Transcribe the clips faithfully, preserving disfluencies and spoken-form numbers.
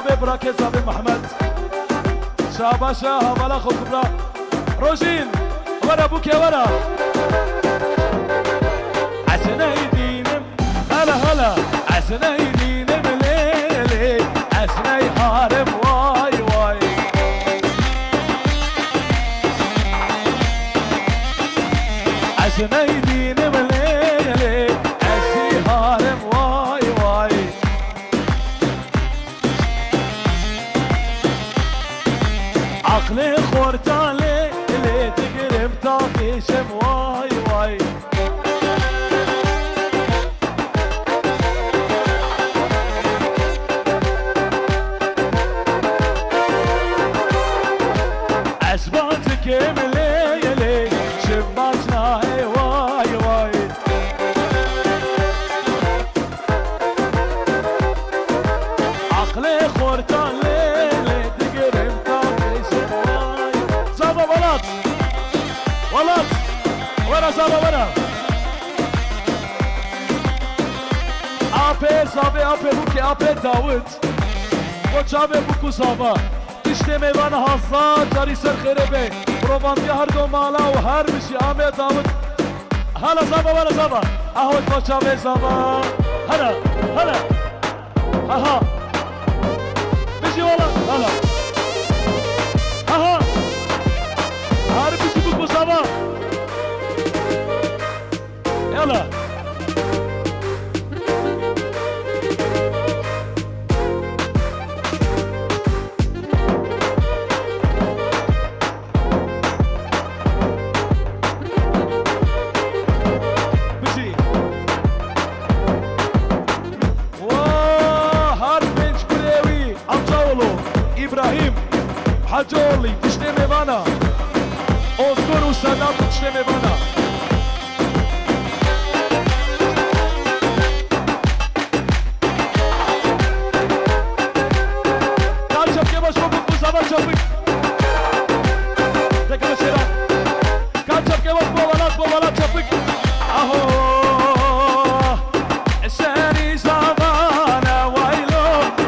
Bê birakê Zavê Mehmed. Şabaşa, hevala xwe Kubra. Rojîn, were bûkê were. Ez neydînim, hele hele. Ez neydînim lê lê. Ez neyharim way way. Ez neydînim lê lê. Ez neyharim way way. Aqlê xorta lê lê digirim ta pêşim way way. Ez batikêm lê lê, çim baş nahê way way. Aqlê xorta lê lê digirim ta pêşim way. Zava welat! Welat! Were Zava were! Apê Zavê, apê Bûkê, apê Dawid. Bo çavê Bûk û Zava. Tiştê mêvana hazar carî ser xêrê be. Rovandiya her do mala û her bijî ame Dawid. Hala Zava, hala Zava. Ahoj bo çavê Zava. Hala, hala. Aha. Bijî wala. Hala. Aha. Her bijî Bûk û Zava. Yala. Bijî. Wa, her pênc gulê wî, Amcaoğlu, Îbrahîm, Hecioğlu, tiştê mêvana. Ozgur û Sedat tiştê mêvana. Ka çepkê baş bo Bûk û Zava çepik. Tekrar şêra. Ka çepkê baş bo welat, bo welat çepik. Aho. Serî Zavana waylo,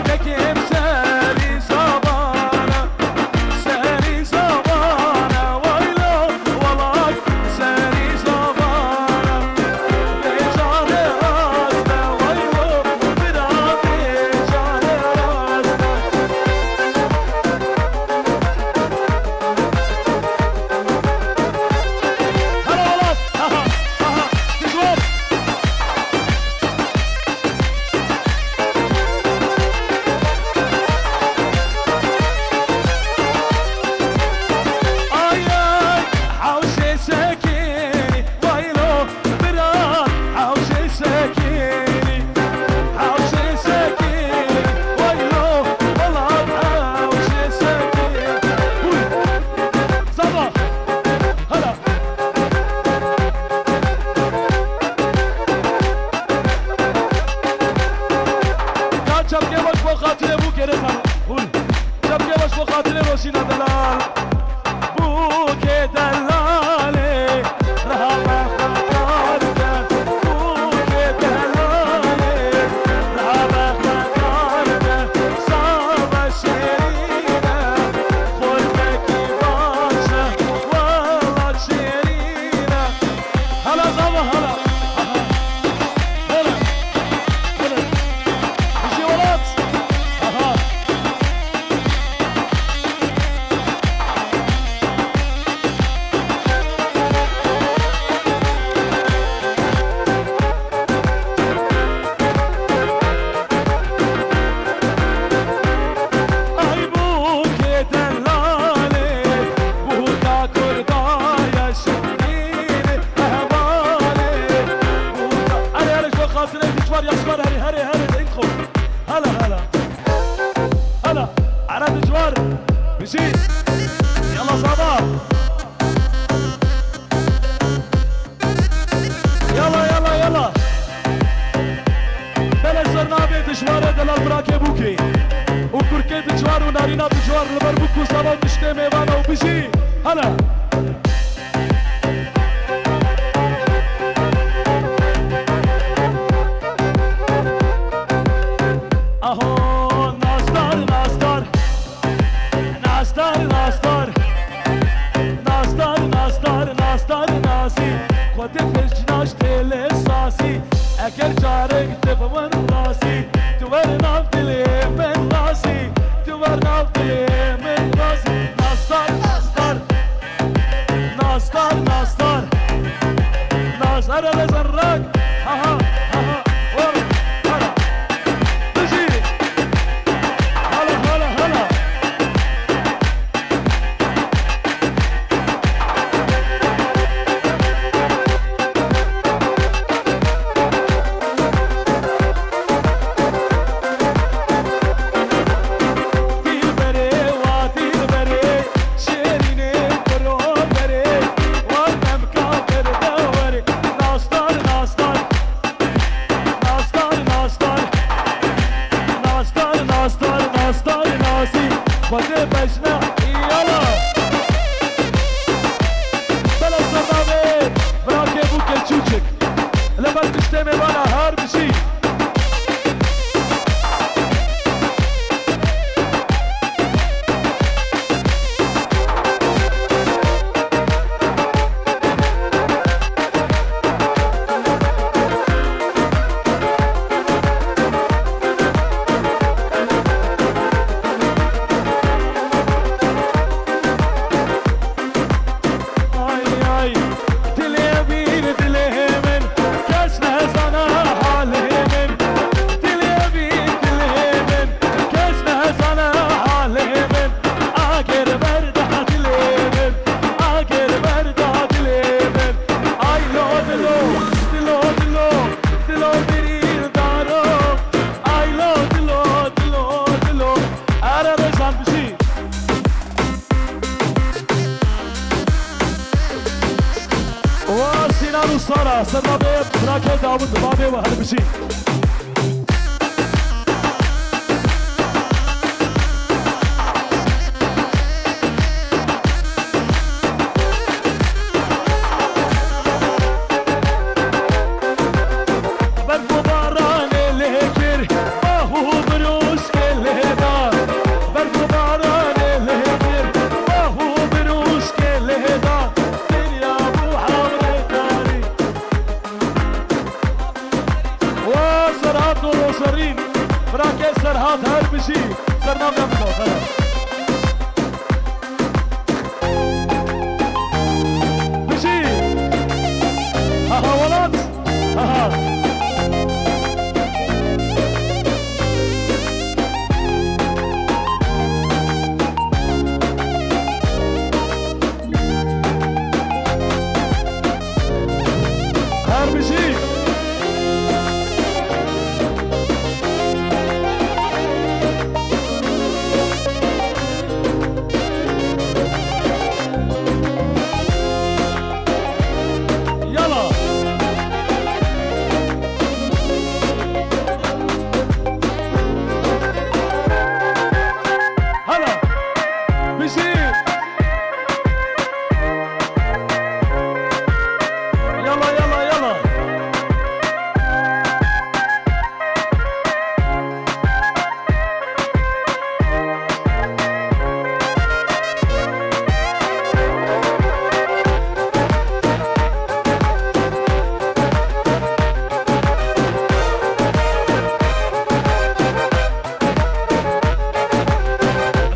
kekim serî Zavana. Serî Zavana waylo, welak serî Zavana. Bêjarê rast e waylo, bira bêjarê rast e. Hala welat! Aha! Aha! Dijwar! Ay, ay, hewşê sekinî, waylo, bira, hewşê sekinî, hewşê sekinî, waylo, welat, hewşê sekinî. Hûy, Zava, hala. Ka çepkê baş bo xatirê Bûkê rêzan. Hûn. Çepkê baş bo xatirê Roşîna delal. Bûkê delalê. Reha me xwe kar ke. Bûkê delalê. Reha me xwe kar ke. Zava şêrîn e. Xortekî baş e. Welat şêrîn e. Hala Zava, hala. Aha. Hele. Hele. Bijî welat. Aha. Ay bûkê delalê, bûka Kurda ya şirînê, hevalê, bûka. Erê, erê, ji bo xatirê Dijwar, Yaşwar, herê, herê, herê, deyît xwe. Hala, hala. Hala. Erê Dijwar. Bijî. Yala Zava. Yala, yala, yala. Belê ser navê Dijwarê delal birakê Bûkê û kurkê Dijwar û narîna Dijwar li ber Bûk û Zava û tiştê mêvana û bijî. Hele. Aho, nasdar, nas Xwedê bejne, yala. Bela ser navê Birakê Bûkê Çûçik. Li ber tiştê mêvana her bijî. Ay, ay, dilê wî dilê min, kes nezane halê min. Dilê wî dilê min, kes nezane halê min. Agir berda dilê min, agir berda dilê min. Ay lo dilo, dilo, dilo, dilo birîldaro. Ay lo dilo, dilo, dilo. Erê Rêzan bijî. Wa Sînan û Sara, ser navê Birakê Dawid, babê we her bijî. Berf û baranê lê kir, bah û birûskê lê da. Berf û baranê lê kir, bah û birûskê lê da. Dinya bû hewrê tarî. Wa Serhat û Roşerîn, Birakê Serhat her bijî, ser navê min da, Serhat. Bijî! Aha, welat! Aha! Her bijî. Yala. Hala. Bijî. Yala, yala, yala.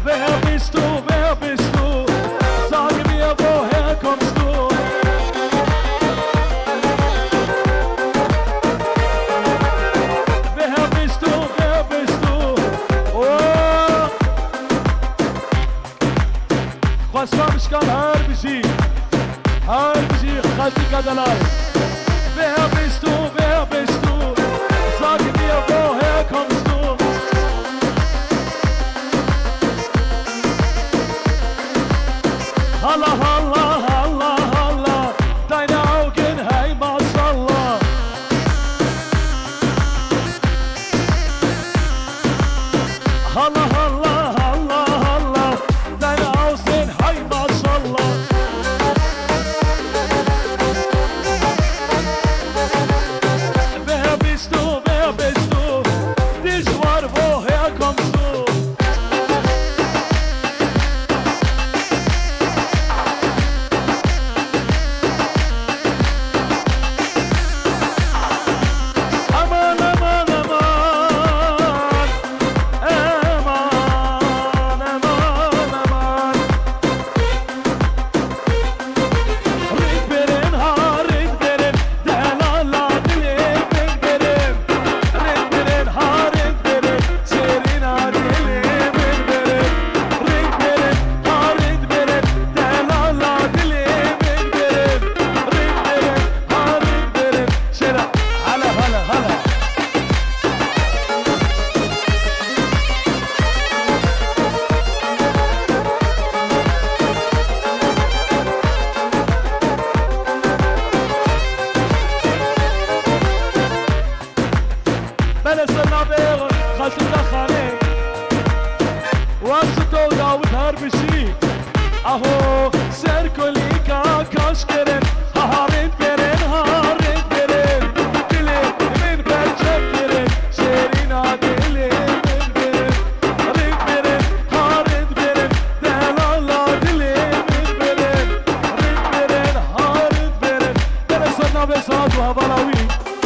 Wer bist du, wer bist du? Sag mir, woher kommst du? Wer bist du, wer bist du? Oh! Xwestan Mişkan her bijî. Her bijî Xeltîka delal. Wer bist du, wer bist du? Sag mir, woher kommst du? Hala, hala, hala, hala. Deine Augen, hey, maşallah. Hala, hala, hala, hala. Deine Augen, hey, maşallah. Wer bist du, wer bist du? Dijwar, woher kommst du? Aman, aman, aman. Aman, aman, aman. Rindbirin, ha, rindbirin, delala dilê min birin. Rindbirin, ha, rindbirin, şêrîna dilê min birin. Rindbirin, ha, rindbirin, delala dilê min birin. Rindbirin, ha, rindbirin, şêra, hala, hala, hala. Bele ser navê Xeltîka Xanê. Wa Sito ya Her bijî. Aho, ser kulîka kaş kirin, ha ha rind birin, ha rind birin. Dilê min berçe kirin, şêrîna dilê min birin. Rind birin, ha rind birin, delala dilê min birin. Rind birin, ha rind birin. Dere ser navê saet û hevala wî.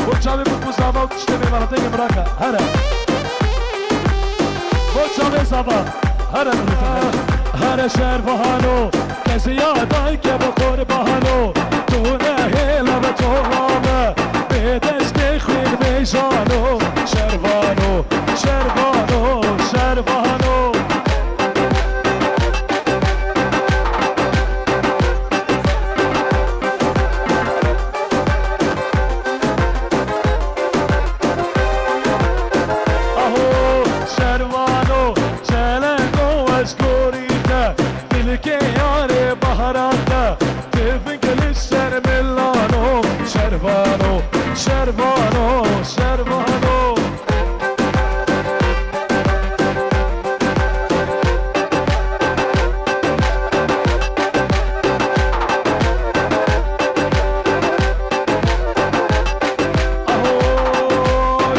Bo çavê min ku zava û tiştê mêvanatê ye miraka. Here. Bo çavê zava. Here. Here şervano, keziya dayke bi qurbano. Tu ne hêla ve tola me, bê destê xwîn mêjano. Şervano, şervano, şervano. Aho, şervano, çelengo ez gorî te, dilkê yarê baharan te, tivingilî ser milano, şervano, şervano.